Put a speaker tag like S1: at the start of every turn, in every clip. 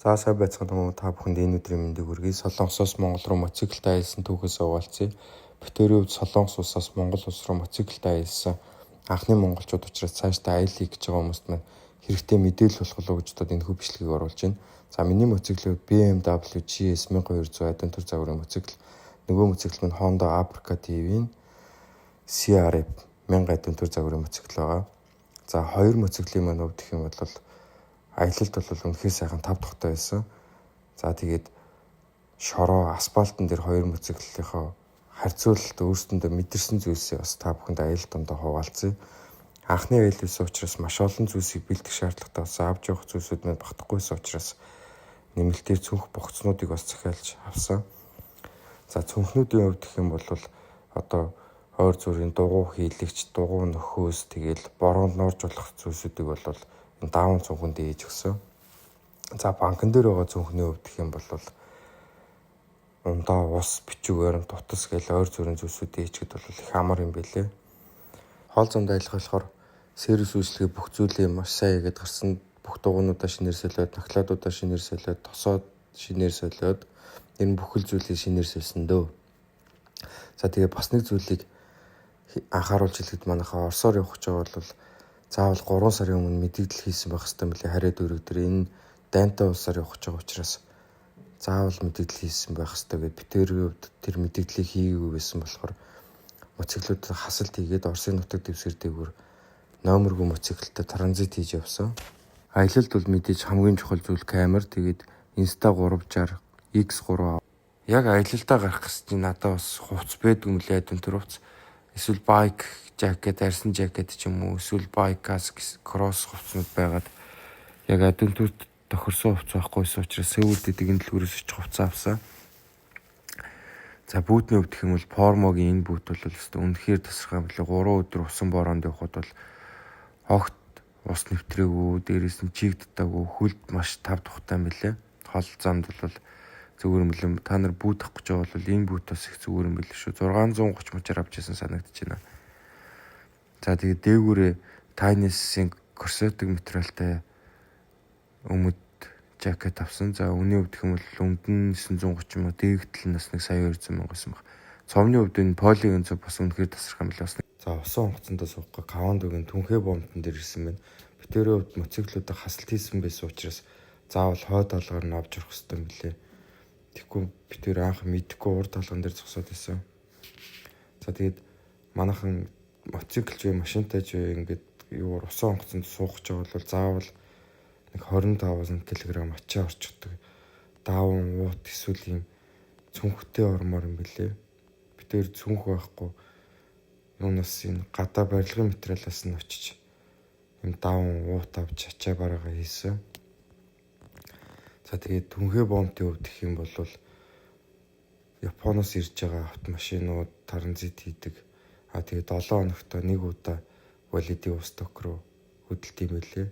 S1: За, сайн байцгаана уу, та бүхэнд энэ өдрийн мэндийг хүргэе. Солонгосоос Монгол руу мотоциклтэй аялсан түүхээс хуваалцъя. Битэрийн хувьд Солонгос улсаас Монгол улс руу мотоциклтэй аялсан анхны монголчууд учраас цаашдаа аялал хийх гэж байгаа хүмүүст маань хэрэгтэй мэдээлэл болох уу гэж бодоод энэхүү бичлэгийг оруулж байна. За, миний мотоцикл BMW GS 1200 Adventure загварын мотоцикл. Нөгөө мотоцикл нь Honda Africa Twin-ийн CRF 1000 Adventure загварын мотоцикл байгаа. За, хоёр мотоциклийн маань хувьд гэх юм бол аялалд бол үнэхээр сайхан тав тухтай байсан. За, тэгээд шороо асфальтан дээр хоёр мотоциклийнхоо харьцуулалт өөрсдөндөө мэдэрсэн зүйлсээ бас та бүхэнд аялал дундаа хуваалцъя. Анхны аялал байсан учраас маш олон зүйлсийг бэлтгэх шаардлагатай болсон. Авч явах зүйлсүүд маань багтахгүйсэн учраас нэмэлтээр цүнх богцнуудыг бас захиалж авсан. За, цүнхнүүдийн хувьд гэх юм бол одоо ойр зүрийн дугуй хийлэгч, дугуй нөхөөс, тэгэл бороонд норж болох зүйлсүүдийг бол энэ даавн цүнхэнд ээж өгсөн. За, банкн дээр байгаа цүнхний хувьд гэх юм бол ундаа, ус, бичиг баримт, утас гэл ойр зүрийн зүйлсүүд ээчгэд бол их амар юм бэлээ. Хоол замд аялах болохоор сервис үйлчилгээ бүх зүйлээ маш сайн хийгээд гарсан. Бүх дугуйнуудаа шинээр солиод, накладуудаа шинээр солиод, тосоо шинээр солиод, энэ бүхэл зүйлийг шинээр сольсон дөө. За, тэгээ бас нэг зүйлийг анхааруулж хэлэхэд манайхаа Оросоор явах гэж байгаа бол заавал 3 сарын өмнө мэдэгдэл хийсэн байх хэрэгтэй мөлий. Харьяа дүүрэг дээр энэ дайнтай улсаар явах гэж байгаа учраас заавал мэдэгдэл хийсэн байх хэрэгтэй гэд. Битэрийн хувьд тэр мэдэгдлийг хийгээгүй байсан болохоор мотоциклууд хасалт хийгээд Оросын нутаг дэвсгэр дээгүүр номергүй мотоциклтэй транзит хийж явсан. Аялалд бол мэдээж хамгийн чухал зүйл камер. Тэгээд Insta360 X3 яг аялалдаа гарах гэсэн чинь надад бас хувцас байдгүй юм лээ, adventure хувцас. Эсвэл bike jacket, арьсан жакет ч юм уу, эсвэл bike kask, cross хувцснууд байгаад яг adventure тохирсон хувцас байхгүйсэн учраас Сөүлд гэдэг энэ дэлгүүрээс очих хувцас авсан. За, бүүтний хувьд гэх юм бол Формогийн энэ бүүт бол өстө үнэхээр тасархай юм лээ. 3 өдөр усан бороонд явхад бол огт ус нэвтрээгүй, дээрээс нь чиг дутаагүй, хөлд маш тав тухтай юм лээ. Хол замд бол зүгээр юм лээ. Та нар бүүт авах гэж байгаа бол энэ бүүт бас их зүгээр юм байл шүү. 630 мочоор авч ирсэн санагдаж байна. За, тэгээд дээгүүрээ Tyness-ийн корсетик материалтай өмд жакет авсан. За, үнийн хувьд гэх юм бол өмд нь 930 мянга, дээдэл нь бас нэг сая 200 мянга байсан баг. Цовны хувьд энэ Polygon цов бас үнэхээр тасархай юм лээ. За, усан онгоцондоо суухгүй Кавандогийн түнхээ бомтон дээр ирсэн байна. Битэрийн хувьд мотоциклуудаа хасалт хийсэн байсан учраас заавал хойд талгаар нь авч орох хэрэгтэй юм билээ. Тэгэхгүй битэр анх мэдэхгүй урд талган дээр зогсоод байсан. За, тэгээд манайхан мотоциклч вэ, машинтай ч вэ, ингээд юу усан онгоцонд суух гэж байгаа бол заавал нэг 25 кг ачаа орчдөг. Даавн уут эсвэл юм цүнхтэй ормоор юм бэлээ. Битэр цүнх байхгүй юунаас энэ гадаа барилгын материалаас нь очиж юм даавн уут авч ачаа бараагаа хийсэн. За, тэгээд түнхээ бомтын хувьд гэх юм бол Японоос ирж байгаа автомашинууд транзит хийдэг. А тэгээд 7 хоногт нэг удаа Владивосток руу хөдөлт юм билээ.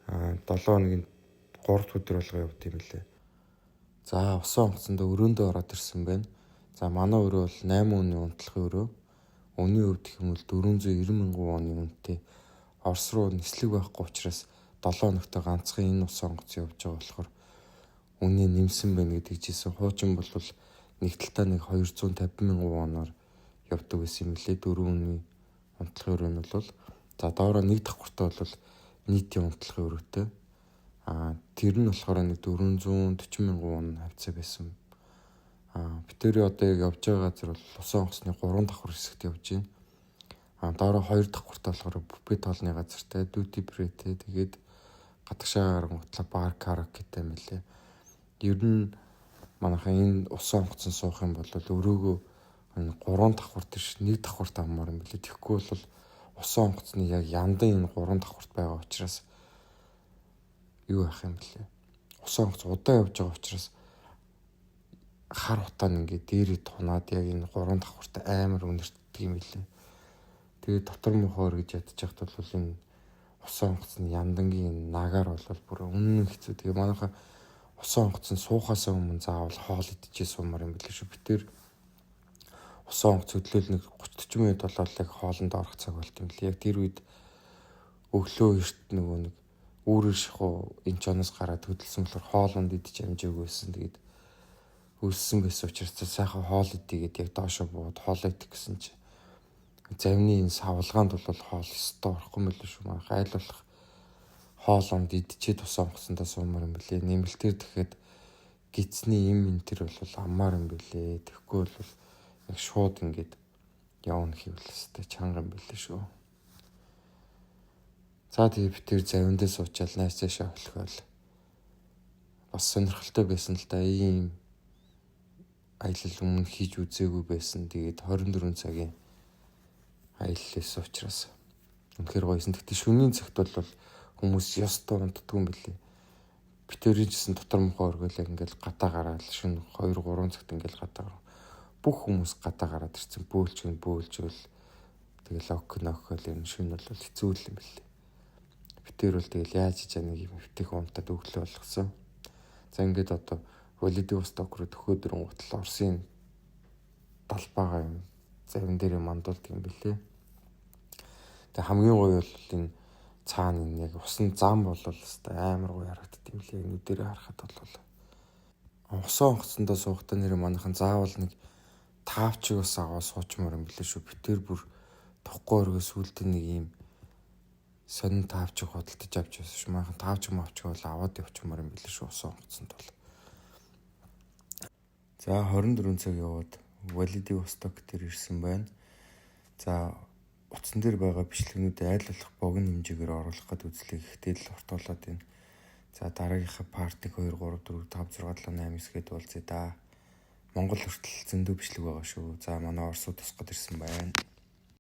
S1: А 7 хоногийн 3 дахь өдөр болго явд юм билээ. За, усан онгоцонд өрөөндөө ороод ирсэн байна. За, манай өрөө бол 8 хүний унтлахын өрөө. Үнийн хувьд гэх юм бол 490 мянган воны үнэтэй. Орос руу нислэг байхгүй учраас 7 хоногт ганцхан энэ усан онгоц явж байгаа болохоор үнэ нэмсэн байна гэдэг жисэн. Хуучин бол нэг талтаа нэг 250 мянган воноор явдаг байсан юм лээ. Дөрвөн хүний унтлахын өрөө нь бол за доороо нэг давхартай бол нийтийн унтлахын өрөөтэй. А тэр нь болохоор нэг 440 мянган вон хавцаа байсан. А битэрийн одоо яг явж байгаа газар бол усан онгоцны 3 давхар хэсэгт явж байна. А доороо 2 давхартай болохоор буфет хоолны газартай, duty free-тэй, тэгээд гадагшаа гарангуутлаа бар караокетэй юм лээ. Ер нь манайхан энэ усан онгоцон суух юм бол өрөөгөө энэ 3 давхарт биш, нэг давхарт авмаар юм билээ. Тэгэхгүй бол усан онгоцны яг яндан энэ 3 давхарт байгаа учраас юу яах юм бэлээ. Усан онгоц удаан явж байгаа учраас хар утаа нь ингээд дээрээ тунаад яг энэ 3 давхарт амар үнэртдэг юм билээ. Тэгээд дотор мохоор гэж ядчих бол энэ усан онгоцны яндангийн нагаар бол бүр үнэн хэцүү. Тэгээ манайхан усан онгоцон суухаасаа өмнө заавал хоол идчихээ суумаар юм билээ шүү. Битэр усан онгоц хөдлөөл нэг 30 40 минут болоод яг хоолнд орох цаг болт юм лээ. Яг тэр үед өглөө эрт нөгөө нэг Үүрээр шахуу энэ чоноос гараад хөдөлсөн болохоор хоол унд идэж амжаагүй байсан. Тэгээд өлссөн байсан учраас сайхан хоол идийгээд яг доошо буугаад хоол идэх гэсэн чи завны энэ савлгаанд бол хоол өстой орохгүй мөлий шүү маа. Айл болох хоол унд идчихэд ус онгоцондоо суумар юм бэлээ. Нэмэлтээр тэгэхэд гидсний им энэ төр бол аммаар юм бэлээ. Тэгэхгүй бол яг шууд ингээд явна гэвэл өстой чанга юм бэлээ шүү. За тэгээ би тэр завиндээ суучаал найс цаашаа холхиол бас сонирхолтой байсан л да. Ийм аялал өмнө хийж үзээгүй байсан. Тэгээд 24 цагийн аялал байсан учраас үнэхээр гоёсэн. Гэхдээ шөнийн цагт бол хүмүүс ёстой унтдаггүй юм бэлээ. Битэрийн ч гэсэн дотор мохоо өргөөл ингээл гадаа гараад шөнө 2 3 цагт ингээл гадаа гарав. Бүх хүмүүс гадаа гараад ирсэн. Бөөлж бөөлжөөл тэгэл ок нөхөл юм шөнө бол хэцүү л юм бэлээ. Битэр бол тэгэл яаж ч нэг юм эвтэйхэн унтаад өглөө болгосон. За ингээд одоо Владивосток руу төхөөд ирэнгуут л Оросын далбаагаа юм завин дээр мандуулдаг юм бэлээ. Тэгээ хамгийн гоё бол энэ цаана энэ яг усан зам бол өстой амар гоё харагддаг юм лээ. Нүдэрээ харахад бол усан онгоцондоо суухдаа нэр манайхан заавал нэг таавчиг бас аваа суучмаар юм бэлээ шүү. Битэр бүр тухгүй өргөө сүултээ нэг юм сонин таавчиг худалдаж авч байсан шүү. Манайхан таавчиг мавчиг бол аваад явчмаар юм бэлээ шүү усан онгоцонд бол. За 24 цаг яваад Владивосток дээр ирсэн байна. За утсан дээр байгаа бичлэгнүүдээ аль болох богино хэмжээгээр оруулах гээд үзлээ. Гэхдээ л урт болоод байна. За дараагийнхаа part 2 3 4 5 6 7 8 9 гээд уулзъя да. Монгол хүртэл зөндөө бичлэг байгаа шүү. За манай Оросууд тусах гээд ирсэн байна.